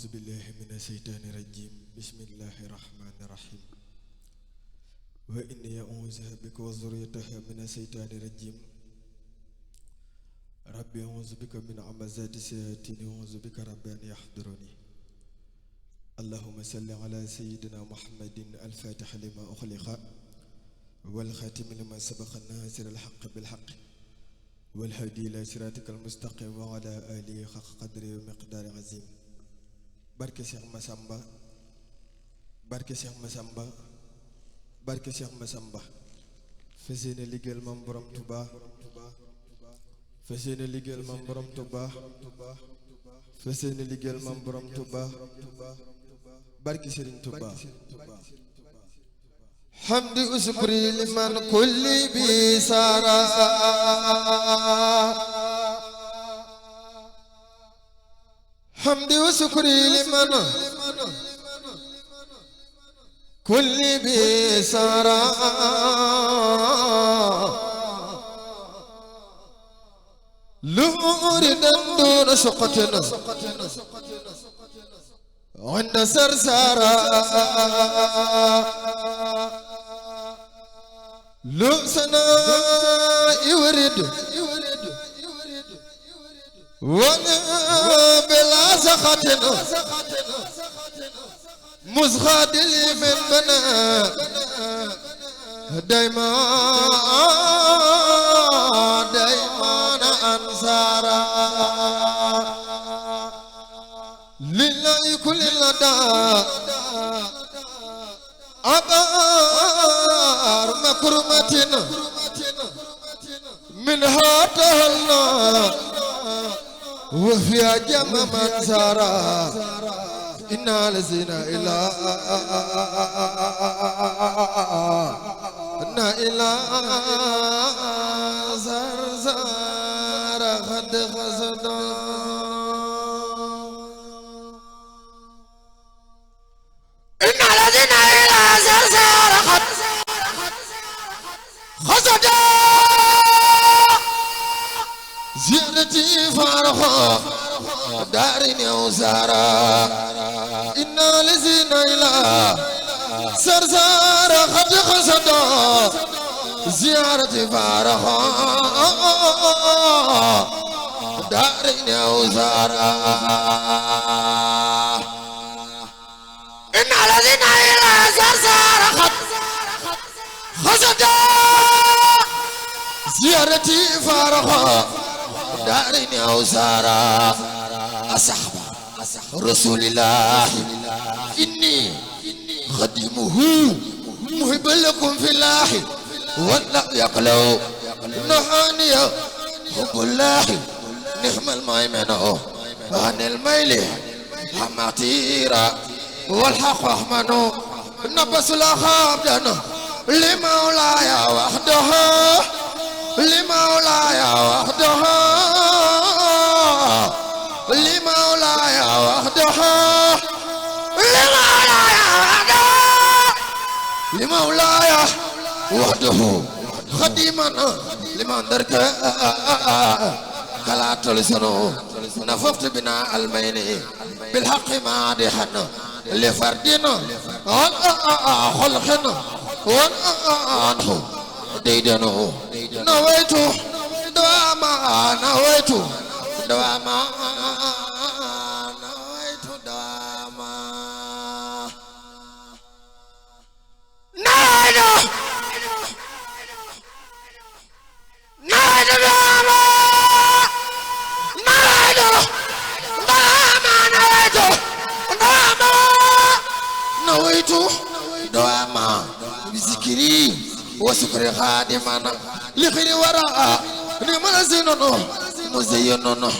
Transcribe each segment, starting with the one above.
أعوذ بالله من الشيطان الرجيم بسم الله الرحمن الرحيم وإني أعوذ بك وذريتها من الشيطان الرجيم ربي أعوذ بك من همزات الشياطين وأعوذ بك رب أن يحضرني اللهم صل على سيدنا محمد الفاتح لما أخلق والخاتم لما سبق الناصر الحق بالحق والهدي إلى صراطك المستقيم وعلى آله حق قدره ومقدار عظيم barke Cheikh Massamba barke Cheikh Massamba barke Cheikh Massamba fas yéene liggéeyal Maam Borom Touba fas yéene liggéeyal Maam Borom Touba fas yéene liggéeyal Maam Borom Touba barke Serigne Touba hamdi usbri liman kulli bi sara حمدي وشكري لمن كل بسارة لورد دون شقتنا عند سرسارة لؤسنا يورد وانا بلا سخطنا مزخد لي من بنا دايما انصارا لله كل لدى أبار مكرمتنا منها تهلنا وفي جم من سارا إنا لزنا إلى زرزار خد خزدا إنا لزنا إلى زرزار خد خزدا زيارتي فارخة دارين وزارة إنا لزينا إلى سرزارة خد خزدا زيارتي فارخة دارين وزارة إنا لزينا إلى سرزارة خد خزدا زيارتي فارخة دارين أوزارا أصحاب رسول الله إني خدمه محب لكم في الله ولا يقلو نحاني حب الله نحم الميمن عن الميل حماتيرا والحق أحمن نبس الأخاب جنة لمولاي وحده لمولاي وحده لمولاي وحده لمولاي وحده خديما لمن درك كلا تلسنو نففت بنا المين بالحق مادحا لفردنا خلقنا وانه ديدنو نويت دواما نويت دواما نويت دواما نايدو نايدو دواما نايدو دواما نويت دواما نويت دواما بذكري وسكر خادمنا لخير وراء نمال زينونو مزينونو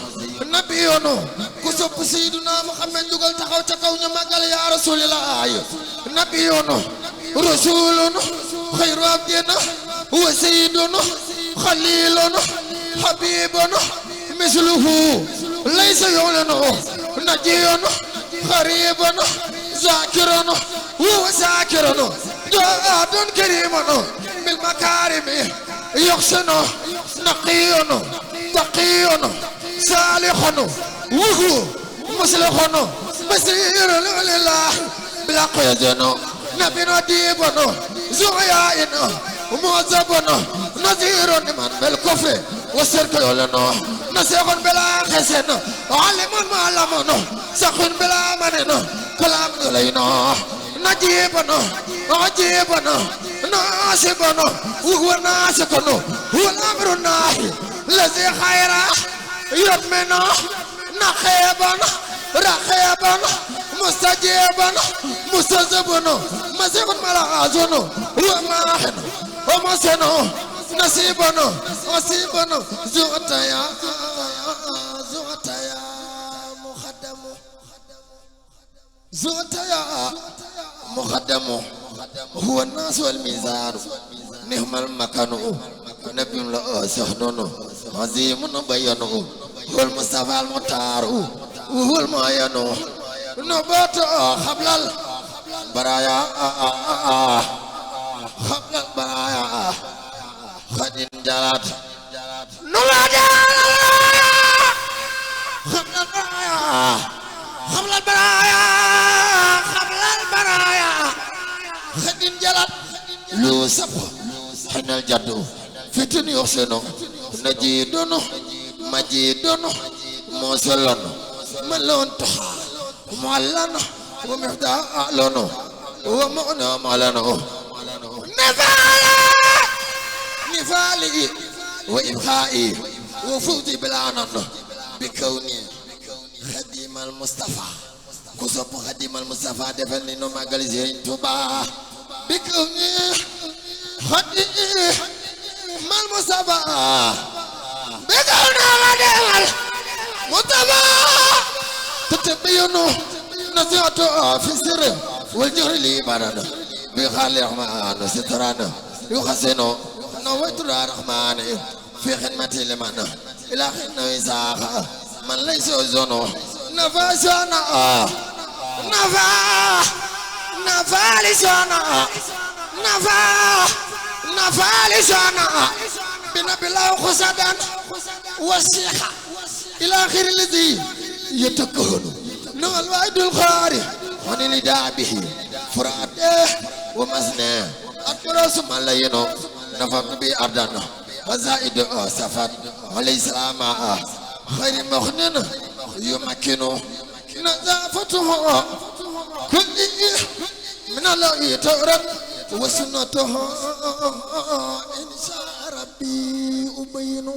نبيونو كسب سيدنا محمد جوجل تخاو تخاو نماغال يا رسول الله نبيونو رسولنا خير عبدنا وسيدنا خليلنا حبيبنا مثله ليس يولنا نجينا خريبنا ذاكرنا وذاكرنا جاد كريمنا بالمكارم يحسن نقي تقي صالح وهو مصلح مسير لله بلا قيدنا نبي نديبنا زغيائنا وموزبنا نذير من بالكفر والسرك يولنا نسيق بلا خسن علم معلمنا سخن بلا مننا كلام إلينا نجيبنا عجيبنا ناسبنا وهو ناسكنا هو الأمر الناهي الذي خيره يرمنا نخيبنا رخيبنا مستجيبنا مستجبنا مسيح ملازنا وماحنا ومسنا نصيبنا نصيبنا زغتيا زغتيا مخدم زغتيا مخدم هو الناس والميزان نهم المكان نبي الله سهدون عظيم بيانه هو المصطفى المختار وهو المعين نبات قبل البرايا قبل البرايا خدين جلاد نولاد قبل البرايا قبل البرايا قبل البرايا خدين جلاد لو سبح حين الجدو فتن يحسنو نجيدونو مجيدونو موصلونو ملون تحا معلنو ومحدالونو ومؤنو معلنو نفالي وإبخائي وفوزي بالعنن بكوني خديم المصطفى كسب خديم المصطفى دفني نوما غاليزين توبا بكوني خديم المصطفى بكوني خديم المصطفى تتبينو نزيعته في سر والجهر لي بارنا بخالي الرحمن سترانا يحسنو نويت الرحمن في خدمة لمن إلى خدمة إساق من ليس زنو نفسنا نفا لسنا نفا لسنا بنبي الله خسدان والسيحة إلى آخر الذي يتكهن نو الوعد الخاري ونلدى به فراد ومزنا أكبر سمع لينو نفهم بي أردنا وزائد سفر عليه السلام خير مخنن يمكنه نظافته كل من الله تورد وسنته إن شاء ربي أبينه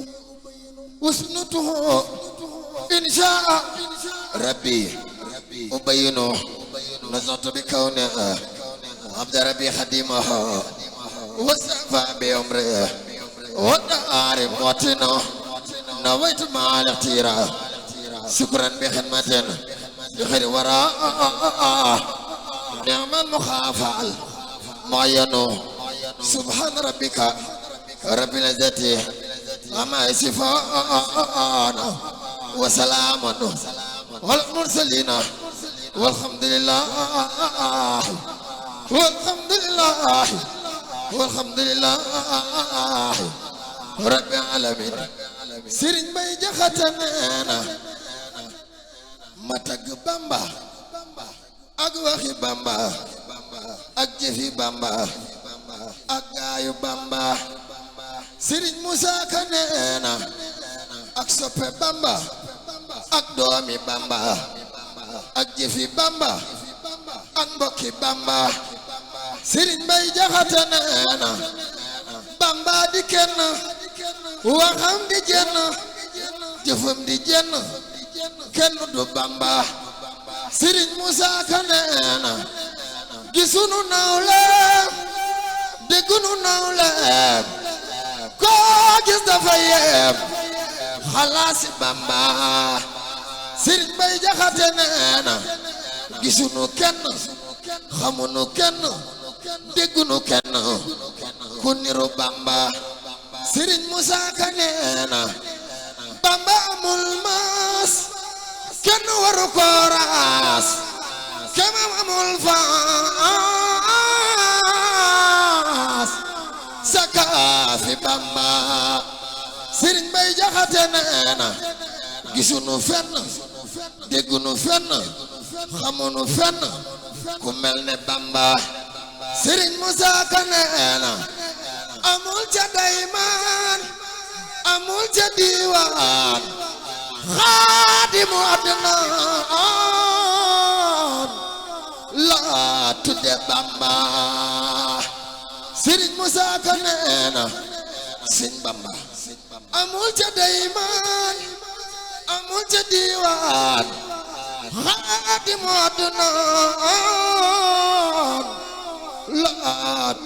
وسنته إن شاء ربي أبينه نظرت بكونه عبد ربي خديمه وسفى بأمره ودار موتنا نويت مع الاختيار شكرا بخدمتنا بخير وراء نعم المخافع معين سبحان ربك رب العزة أما يصفون وسلام والمرسلين والحمد لله والحمد لله والحمد لله رب العالمين سيرين باي جختنا متاغ بامبا اك واخي بامبا اك جيفي بامبا اك غايو بامبا سيرين موسى كننا اك سوبي بامبا اك دومي بامبا اك جيفي بامبا اك مبوكي بامبا سيرين باي جختنا بامبا دي كن waxam di jenn jëfam di jenn kenn du Bamba Serigne Moussa Ka neena gisunu nawleem déggunu nawleem koo gis dafa yeem xalaasi Bamba Serigne Bay Jaxate neena gisunu kenn xamunu kenn déggunu kenn ku niru Bamba Serigne Moussa Ka neena Bamba amul maas kenn waru ko raas kemam amul faas saka fi Bamba Serigne Bay Jaxate neena gisunu fenn déggunu fenn xamunu fenn ku mel ne Bamba Serigne Moussa Ka neena amul ca daymaan amul ca diiwaan xaadimu adnaan la tudde Bamba Serigne Moussa Ka neena Serigne Bamba amul ca daymaan amul ca diiwaan xaadimu adnaan la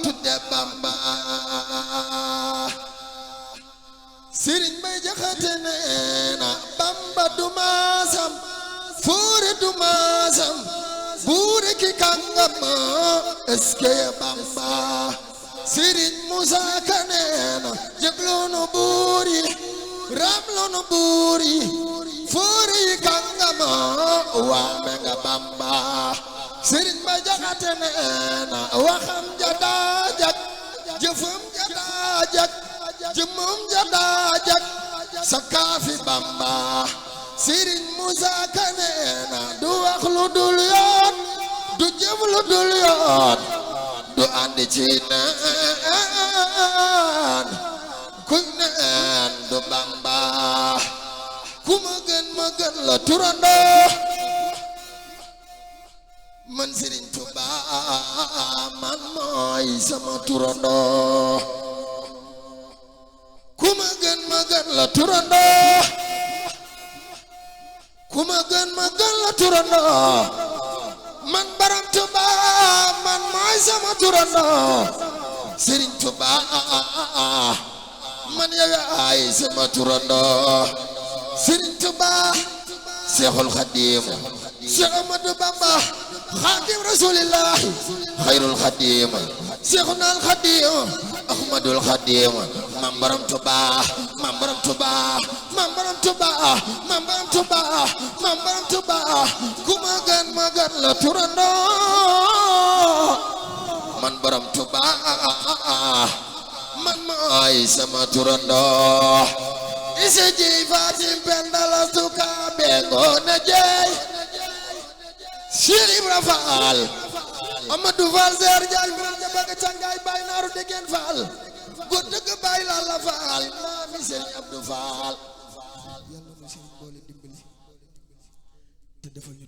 tudde Bamba Serigne Bay Jaxate neena Bamba du maasam fuure du maasam buure ki kàngam eske Bamba Serigne Moussa Ka neena jëgloonu buuri ramloonu buuri fuure yi kàngam waame nga Bamba Serigne Bay Jaxate neena waxam ja daajak jëfam ja daajak jëmmam ja daajak sa kaafi Bamba Serigne Moussa Ka neena du wax lu dul yoon du jëf lu dul yoon du andi ci neen kuy neen du Bamba ku ma gën la turandoo man Serigne Touba man mooy sama turandoo ku ma gën la turandoo ku ma gën la turandoo man Borom Touba man mooy sama turandoo Serigne Touba man yow yaay sama turandoo Serigne Touba Cheikhul Khadim Cheikh Ahmadou Bamba Khadim Rasulillah Khairul Khadim Cheikhuna al Khadim Ahmadul Khadim Mam Borom Touba Mam Borom Touba Mam Borom Touba Mam Borom Touba Mam Borom Touba ku ma gën la turandoo man Borom Touba man maay sama turandoo ise ji Fatim Pendala suka bengo na jeey Cheikh Ibra Fall Amadou Fall Zer Jaay Biram Jabaga Cangaay Baay Naaru Degen Fall góor dëgg Baay Lalla Fall maami Serigne Abdou Fall yàlla na Serigne boole dimbali te defal ñu